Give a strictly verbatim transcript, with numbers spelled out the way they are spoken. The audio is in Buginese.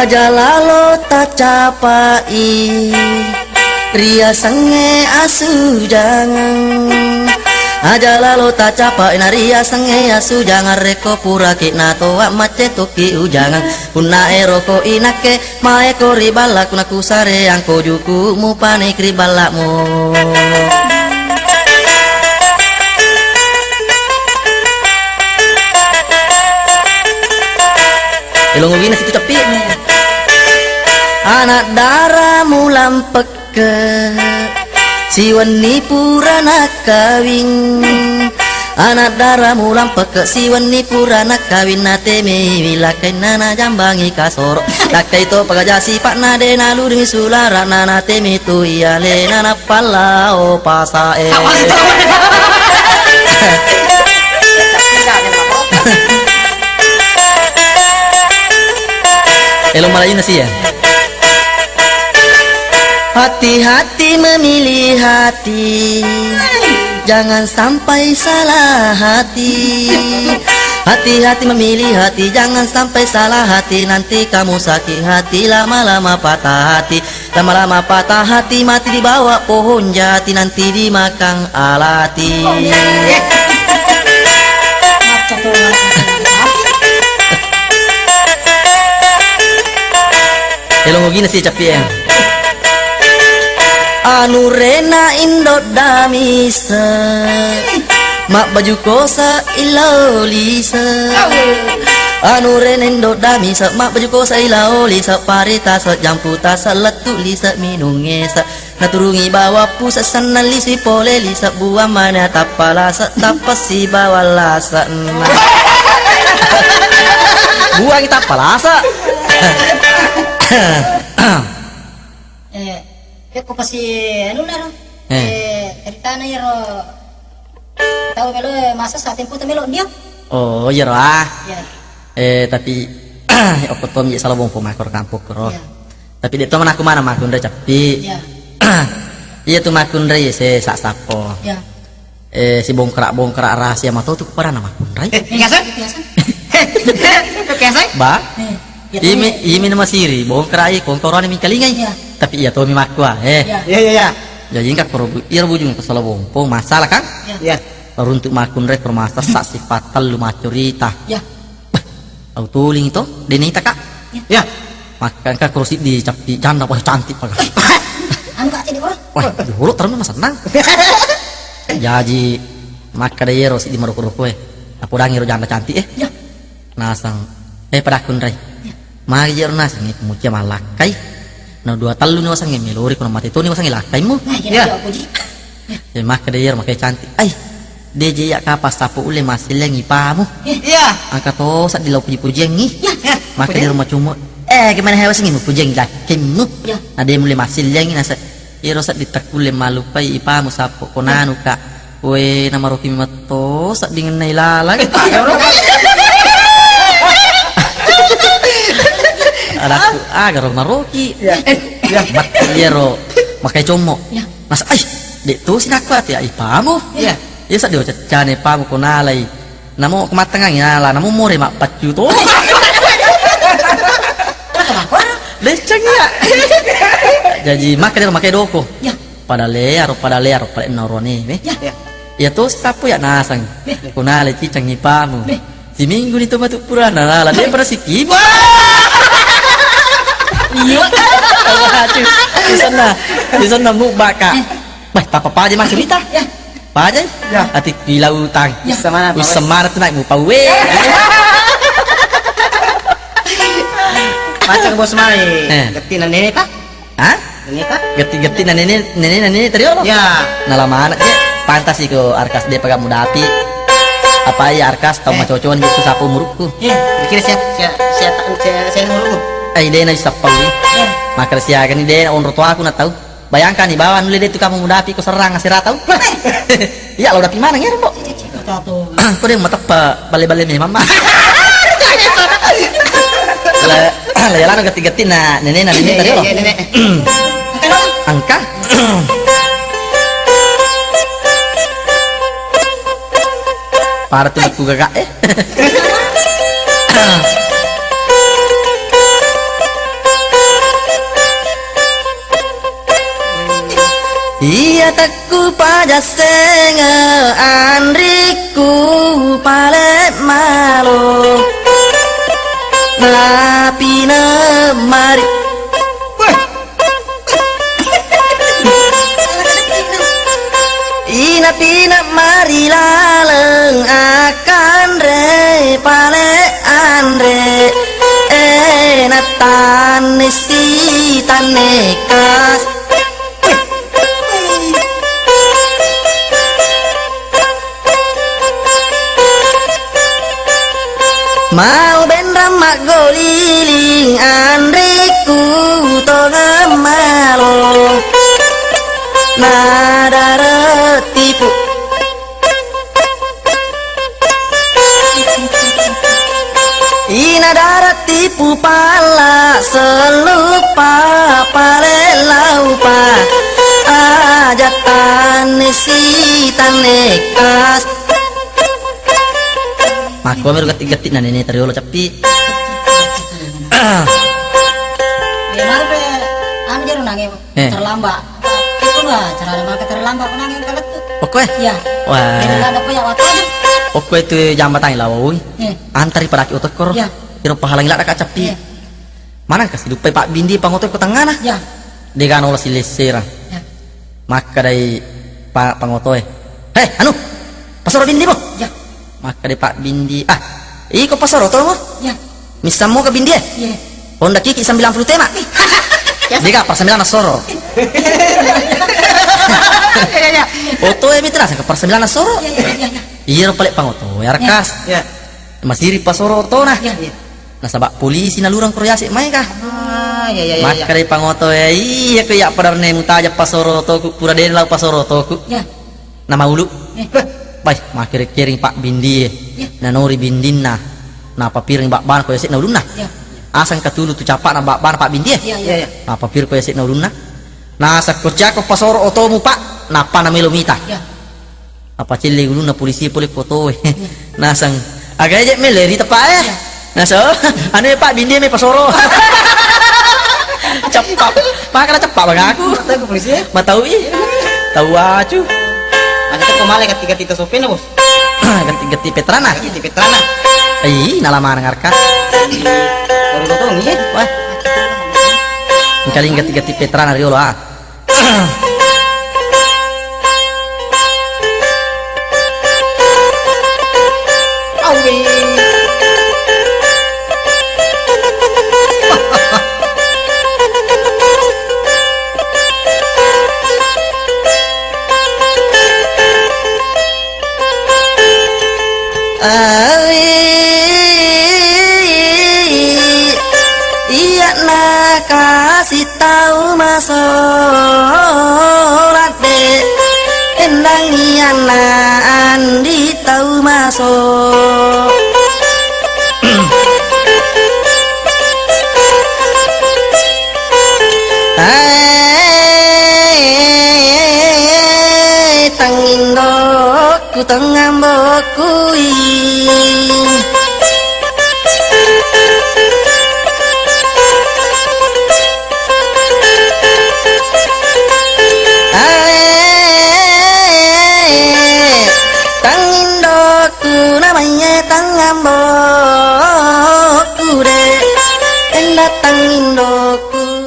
Aja lalo tacapai riasengnge asujangeng. Aja lalo tacapai nariasengnge asujangeng. Rekko puraki natoa macce tokki ujangeng. Punna eroko inakke maeko ri ballaku nakusareangko juku mupanik ri ballamu. Elong ugina situ cappi. Anak dara mulampekke siwenni pura nakawing. Anak dara mulampekke siwenni pura nakawing. Natemei wilakkainna najambangi kasoro. Nakkai to pagaja sipakna de nalurungi sularana. Natemei tu iyalena nappallao pasae. Elo malayuna sia. Hati-hati memilih hati, jangan sampai salah hati. Hati-hati memilih hati, jangan sampai salah hati. Nanti kamu sakit hati, lama-lama patah hati. Lama-lama patah hati, mati di bawah pohon jati, nanti dimakan alati. Elong ogina si cappi e. Anu rena indo damise, mabbaju kosa ilao lise. Anu rena indo damise, mabbaju kosa ilao lise, pare tase, jampu tase, lettu lise, minung ese. Naturungi bawa puse, sennang lisui pole lise, buang mana tappa lase, tappa sibawa lase. Buang tappa lase. Eh, pekko pasi anu naro. Eh. Eh, ceritana iyaro tau melo masa sa tempo tu melo dia. Oh, iyaro ah. Ya. Eh, tapi okko tommi sala bompo makko ro kampokku ro. Ya. Tapi de to manakku mana makkunrai cappi. Ya. Iya tu makkunrai se sa sappo. Ya. Eh, si bongkara-bongkara rahasia mato tu kepada nama kunrai. Eh, biasa? Biasa. Biasa? Ba? Eh, iya, imi, iya, imi nama siri, bongkara i, kongkorani mingkalingai. Iya. Tapi iya tomi makkua, eh. Iya. Iya, iya, iya. Jadi engka koro bu-, iya bujung ke sala bompo, masalah kan? Iya. Iya. Runtuk makkunrai permasa sa sifat telu macurita. Iya. Au tuling to, de naita, Kak. Ya. Ya. Makka engka koro siddi cappi janda, wah, cantik pale. Anu, Kak, cedde orang. Wah, jorok terus masennang. Jaji makkeda iyaro siddi maroko-roko e. Napodangi ro janda cantik e. Ya. Naseng, eh, padakku nrai. Ya. Magi iyaro naseng, eh, mucia mallakkai. Na dua tellu ni wasengnge melori, kono mate toni wasengnge lakkaimu. Nah, iya, iya, aku ji. Eh, makkeda iyaro makkai cantik. Ai, de je iya kapang sappo ulle massillengi pamu. Iya. Angka to seddi lao puji-pujiangi. Iya. Makkeda iyaro macommo. Eh, gimana hewa sengi mupujiangi lakkaimu. Iya. Na de mulle massillengi nase. Iyaro seddi takkulle mallupai ipamu sappo konanu, Kak. Wé, namaroki metto seddingenna ilalang. Anakku, agaro maroki. Iya. Iya. Mat-, iyaro, makkai commo. Iya. Masa, ai, dek tosi nakku ati, ai, pamu. Iya. Iya, saddi wacaccane pamu ko nalai. Namo ko mattengngangi nala, namo more mappaccu to. Deceng iya. Jaji, makka dero makkai doko. Iya. Pada learo, pada learo, pada enna orone, wé. Iya. Iya. Iya to, sappo ya nasang. Beh. Ko nala cicang ipamu. Beh. Siminggu ni to matu purana nala, de pada sikibu. Iya. Aduh, di sana, di sana mu baka. Eh. Bah, papa paja masuk kita. Ya. Paja. Ya. Ati kilau utang. Ya. Bisa mana, Pak? Bisa mana tu naik mupa we. Macam bos mai. Eh. Getti na nene ta? Hah? Nene ta? Getti-getti na nene, nene na nene tadi Allah. Ya. Nala mana je? Pantas iko Arkas de paga mudapi. Apa iya Arkas tau macocoan gitu sapu murukku. Eh, kira siap, siap, siap, siap, siap murukku. Ai de na isappa wi. Ya. Makar siaga ni de onro to aku na tau. Bayangkan ni bawa nulle de tu kamu mudapi ko serang asera tau. Iya lo dapi mana ngero, Mbok? Ko de mateppa balle-balle memang, Mak. La, la yalano getti-getti na nene na nene tadi lo. Iya, iya, nene. Angka. Para tu ku gaga, eh. Iya tekku pajassenge anrikku pale malo. Napine mari. Ina-tina mari laleng akanre pale anre. Eh, natanne si tanne kas. Mau benrang maggoliling anrikku tongeng malo. Nadare tipu. Ina dara tipu pala sellupa pale laupa aja tanne si tanne kas. Makko mero gatti-gatti na nene tariolo cappi. Eh, mari pe anu jero nange. Eh. Terlambat. Itu lah, cara ada maka terlambat, menang yang kalah tuh. Pokoknya? Iya. Wah. Ini ada apa ya, waktu aja. Pokoknya itu jambatan lawoi. Eh. Antari pada ki otok koro. Iya. Iro pahalangi lada kacappi. Iya. Mana kasih dupai Pak Bindi pangoto ko tengana? Iya. Degano la silesera. Iya. Maka dai Pak pangotoe. Hei, anu. Pasoro Bindi mo. Iya. Maka dai Pak Bindi. Ah, iko pasoro to mo? Iya. Missammo ke Bindi e? Iya. Honda Kiki sembilan puluh tema. Dega, per sembilan soro. Iya, iya, iya. Oto e mitra, ke per sembilan soro. Iya, iya, iya, iya. Iya, ro pale pangoto, ya rekas. Iya. Masiri pasoro otona. Iya, iya. Nasaba polisi nalurang koro yase mai ka. Ah, iya, iya, iya, iya. Makkare pangoto e, iya ke ya padarne mutaja pasoro otoku, pura dena lau pasoro otoku. Iya. Namaulu. Eh. Bai, makkere-kereng Pak Bindi e. Iya. Nanori Bindinna. Napapireng babbana ko yase'na ulunna. Iya. Asang katulu tu capa'na babbana Pak Bindi e. Iya, iya. Iya, iya. Napapireng ko yase'na ulunna. Nasakko ciako pasoro otomu, Pak. Nappa namelo mita. Iya. Apa celle ulunna polisi pole ko otoe. Iya. Nasang. Aga eje mele rita, Pak e. Iya. Naso, anu e, Pak, Bindi e mai pasoro. Ceppa. Makana ceppa bang aku. Matau polisi e? Mataui. Tau acu. Masa tu pemale gatti-gatti to sopena, Bos? Gatti-gatti petrana. Gatti petrana. Ih, nala maneng arka. Baru gotong, iya. Wah. Engkaling gatti-gatti petrana riolo, ah. Awi, iya nakasi tau masorat de, endang iyanna andi tau maso. Hai, tangindokku, tangambokku i. Ae, tangindokku namanya tangambokku de. Enda tangindokku.